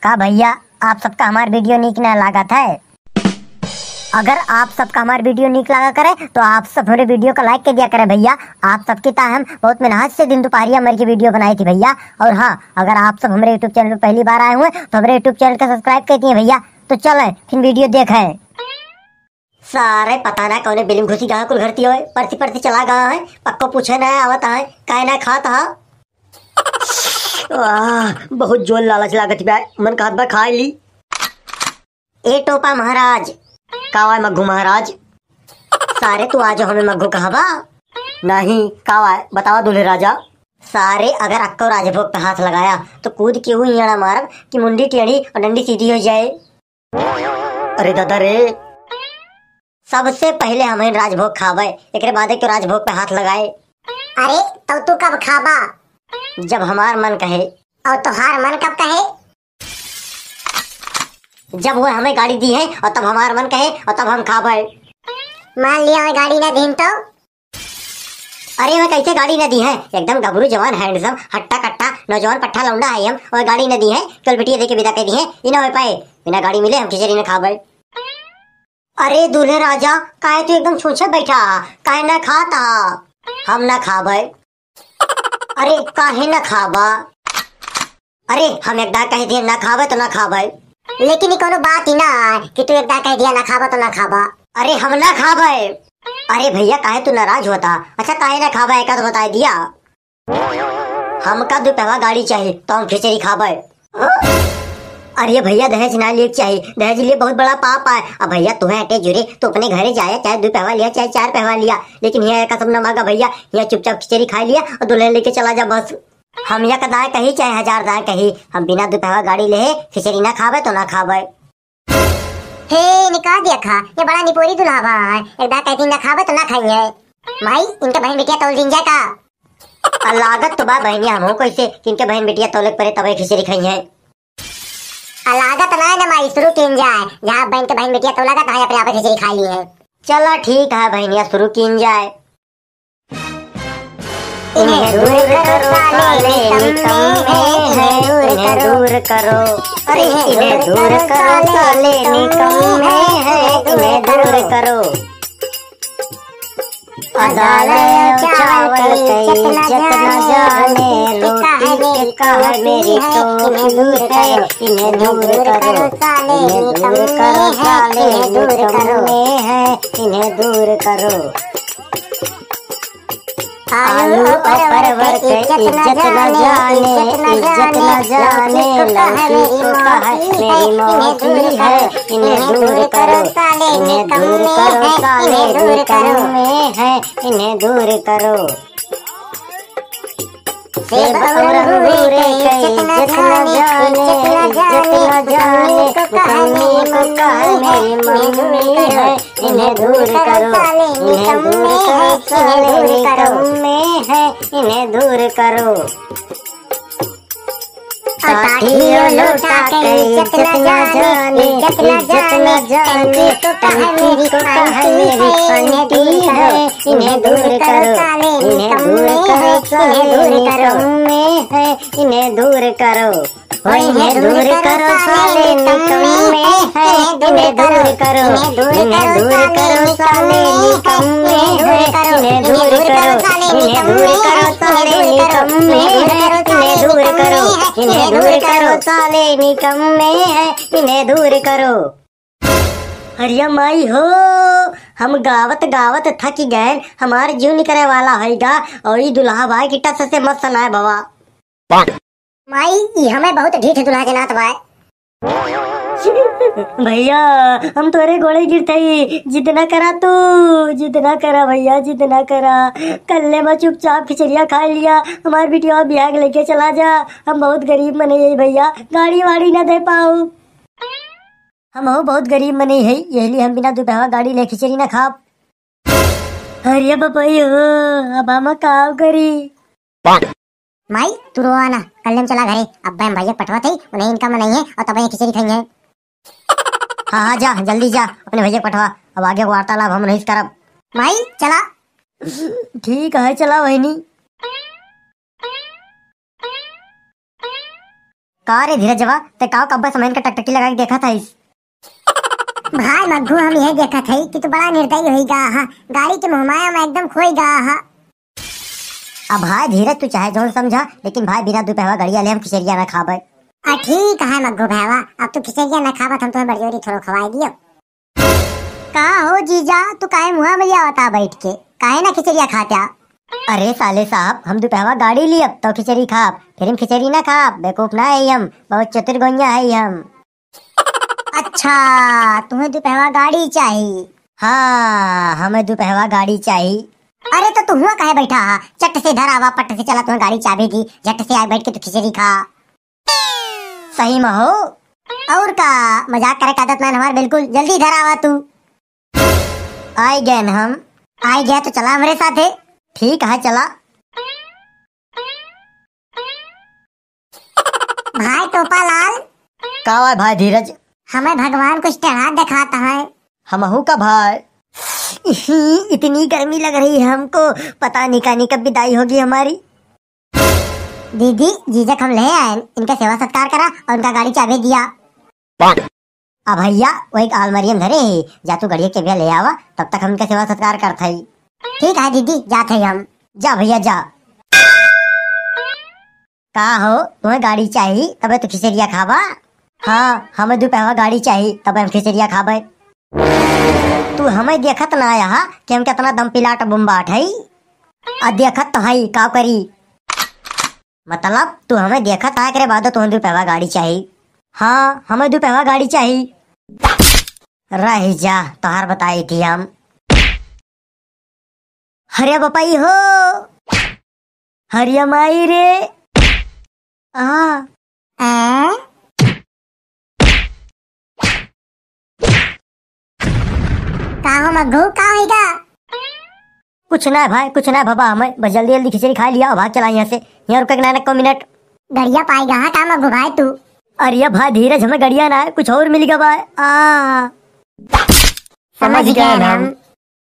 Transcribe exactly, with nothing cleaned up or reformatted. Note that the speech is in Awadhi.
का भइया, आप सबका हमार video नीक ना लागत है? अगर आप सबका हमार video नीक लागा करे तो आप सब हमरे video का like कर दिया करे भइया। आप सबके ता हम बहुत मेहनत से दिन दुपहरिया मर के video बनाई थी भइया। और हाँ, अगर आप सब हमरे YouTube channel पे पहली बार आए हुए तो हमरे YouTube channel का subscribe कर दिए भइया। तो चले फिर video देखे। सारे पता ना कौने बिल में घुसी गा कुल घरती होए, परती परती चला गा है, पक्को पूछे ना आवत है, काहे ना खात हा? वाह, बहुत जोर लालच लागत बा, मन कहत बा खाए ली। ए टोपा महाराज। का वाय मग्घू महाराज? सारे तू आज हमें मग्घू कहबा? नहीं, का वाय, बतावा दूल्हे राजा। सारे अगर अक्को राजभोग पे हाथ लगाया तो कूद के ऊ इयाड़ा मारब कि मुंडी टेढ़ी और डंडी सीधी हो जाए। अरे दादा रे। सबसे पहले हमहिन राजभोग खाबे, एकरे बादे क्यों राजभोग पे हाथ लगाए। अरे, तो तू कब खाबा? जब हमार मन कहे। और तोहार मन कब कहे? जब वो हमें गाड़ी दी है और तब हमार मन कहे और तब हम खाबे। मान लिया, वो गाड़ी ना दीन तो? अरे, वह कैसे गाड़ी न दी है? एकदम गबरू जवान, handsome, हट्टा कट्टा, नौजवान पट्ठा लौंडा है हम। वह गाड़ी न दी है, कल बिटिया दे के विदा कर दी है। ई ना हो पाए, बिना गाड़ी मिले हम खिचड़ी न खाबे। अरे दूल्हे राजा, काहे तू एकदम छूछे बैठा हा? काहे ना खाता हा? हम ना खाबे। अरे काहे ना खाबा? अरे, हम एक दाँय कह दिए ना खाबे तो ना खाबे। लेकिन ई कौनो बात ही ना है कि तू एक दाँय कह दिया ना खाबा तो ना खाबा। अरे, हम ना खाबे। अरे भइया, काहे तू नाराज होता? अच्छा, काहे ना खाबे, एका तो बताई दिया। हमका दुपहवा गाड़ी चाही, तो हम खिचड़ी खाबे। अरे भइया, दहेज ना लिए के चाही, दहेज लिए बहुत बड़ा पाप आए। अब भइया, तुहे अटे जुरे, तू अपने घरे जाया, चाहे दुपहवा लिया, चाहे चार पहवा लिया, लेकिन हियाँ एका सब ना मांगा भइया, हियाँ चुपचाप खिचड़ी खाई लिया और दुल्हन लेके चला जा बस। हम एक दाँय कही चाहे हजार दाँय कही, हम बिना दुपहवा गाड़ी लेहे खिचड़ी ना खाबे तो ना खाबे। हे, निकाल दिया खा, ये बड़ा निपोरी दुल्हा बा है, एक दाँय कही ना खाबे तो ना खाइए। माई, इनके बहन बिटिया तौल दीन जाए का? आ लागत तो बा बहनिया, हमहू कैसे कि इनके बहन बिटिया तौले के परे तबे खिचड़ी खाई है। आ लागत ना है ना माई, शुरू कीन जाए, जहाँ बहन के बहन बिटिया तौला का, तहाँ अपने आप खिचड़ी खा ली है। चला ठीक है बहनिया, शुरू कीन जाए। इन्हें दूर करो साले निकम्मे हैं, इन्हें दूर करो। अरे इन्हें दूर करो साले निकम्मे हैं, इन्हें दूर करो। अदालत चावल कई इज्जत न जाने, रोटी के काहे मेरी टोपी है, इन्हें दूर करो, इन्हें दूर करो साले निकम्मे हैं, इन्हें दूर करो। आलू और परवर के इज्जत न जाने, इज्जत न जाने, लौकी को कहे मेरी मौसी है, इन्हें दूर करो, इन्हें दूर करो, साले निकम्मे हैं, इन्हें दूर करो। सेब और अंगूर के इज्जत न जाने, इज्जत न जाने, मौसमी को कहे मेरी मम्मी है, इन्हें दूर करो, इन्हें दूर करो, साले निकम्मे हैं, इन्हें दूर करो। साठी और लोटा के इज्जत न जाने, इज्जत न जाने, टंकी को कहे मेरी आंटी है, इन्हें दूर करो, इन्हें दूर करो, साले निकम्मे हैं, इन्हें दूर करो। इन्हें दूर करो। ओ इन्हें दूर करो साले निकम्मे हैं, इन्हें दूर करो, इन्हें दूर करो साले निकम्मे हैं, इन्हें दूर करो, इन्हें दूर करो साले निकम्मे हैं, इन्हें दूर करो, इन्हें दूर करो साले निकम्मे हैं, इन्हें दूर करो। अरे माई हो, हम गावत गावत थक गए, हमार जीव निकरे वाला होइगा, और ई दुल्हा भाई की टस से मत सनाए बाबा। माई, ई हमें बहुत ढीठ दुल्हा जनात बाय। भइया, हम तोरे गोड़े गिरत हई, जिद ना करा तू, जिद ना करा भइया, जिद ना करा। कल्ले में चुपचाप खिचड़िया खाइ लिया, हमार बिटिया बियाह के लेके चला जा। हम बहुत गरीब मनई हई भइया, गाड़ी वाड़ी ना दे पाऊ। हमहू बहुत गरीब मनई हई, यही लिए हम बिना दुपहवा गाड़ी ले खिचड़ी ना खाब। अरे बपई हो, अब हम काव करी? माई, तू रोआ ना, कल्ले में चला घरे। अब हम भइया पठवा थई, उन्हें इनका मनई है और तब ये खिचड़ी खाई है। हाँ, हाँ, जा, जल्दी जा, अपने भइया पठवा। अब आगे वार्तालाप हम नहीं करब। माई, चला। ठीक है, चला बहिनी। का रे धीरजवा, ते का कब्बे समय का टकटकी लगा के देखत हइस? भाई मग्गू, हम यह देखत हई कि तू बड़ा निर्दयी होई गा हा, गाड़ी के मुहमाया में एकदम खोई गा हा। अब भाई धीरज, तू चाहे जौन समझा, लेकिन भाई बिना दुपहवा गड़िया ले हम खिचड़िया ना खाबे। आ ठीक है मग्गू भाईवा, अब तू खिचड़िया ना खाबत, हम तुम्हें बड़जोरी थोड़ो खवाई दियो। का हो जीजा, तू काहे मुँह में लिया बता बैठ के, काहे ना खिचड़िया खात्या? अरे साले साहब, हम दुपहवा गाड़ी लियब तो खिचड़ी खाब, फिर हम खिचड़ी ना खाब, बेवकूफ ना है हम, बहुत चतुर गोइया है हम। अच्छा, तुम्हें दुपहवा गाड़ी चाही? हाँ, हमें दुपहवा गाड़ी चाही। अरे तो तू हुआ काहे बैठा हा? चट से इधर आवा, पट से चला, तुम्हें गाड़ी चाबी दी, झट से आए बैठ के तू खिचड़ी खा। सही में हो? और का, मजाक करे का आदत ना हमार बिल्कुल, जल्दी इधर आवा तू। आई गए न हम। आई गया तो चला हमरे साथे। ठीक है, चला। भाई टोपा लाल। का हुआ भाई धीरज? हमें भगवान कुछ टेढ़ा दिखाता है। हमहू का भाई। इतनी गर्मी लग रही है हमको, पता नहीं कानी कब विदाई होगी हमारी। दीदी, जीजक हम ले आए, इनका सेवा सत्कार करा और इनका गाड़ी चाबी दिया। आ भैया, वो एक आलमारी में धरे है, जा तू गड़िया के भैया ले आवा, तब तक हम इनका सेवा सत्कार करत हई। ठीक है दीदी, जात हई हम। जा भैया जा। का हो, तुम्हें गाड़ी चाही तबे तो खिचड़िया खाबा? हाँ, हमें दुपहवा गाड़ी चाही तबे हम खिचड़िया खाबे। तू हमें देखत ना आया हा कि हम कितना दम पिलाट बुम्बाट हई? आ देखत तो हई, का करी? मतलब तू हमें देखत आए करे बादो तुम्हें दुपहवा गाड़ी चाही? हाँ, हमें दुपहवा गाड़ी चाही। रह जा, तोहार बताई थी हम। हरिया बपाई हो, हरिया माई रे। आ। आ? का हो मग्गू, का होइगा? कुछ ना भाई, कुछ ना बाबा, हमें बस जल्दी जल्दी खिचड़ी खा लिया और भाग चला यहाँ से। यहाँ रुके ना एको मिनट। गड़िया पाएगा हाँ का मग्गू भाई तू? अरे भाई धीरज, हमें गड़िया ना है, कुछ और मिल गया भाई। आ। समझ गए हम।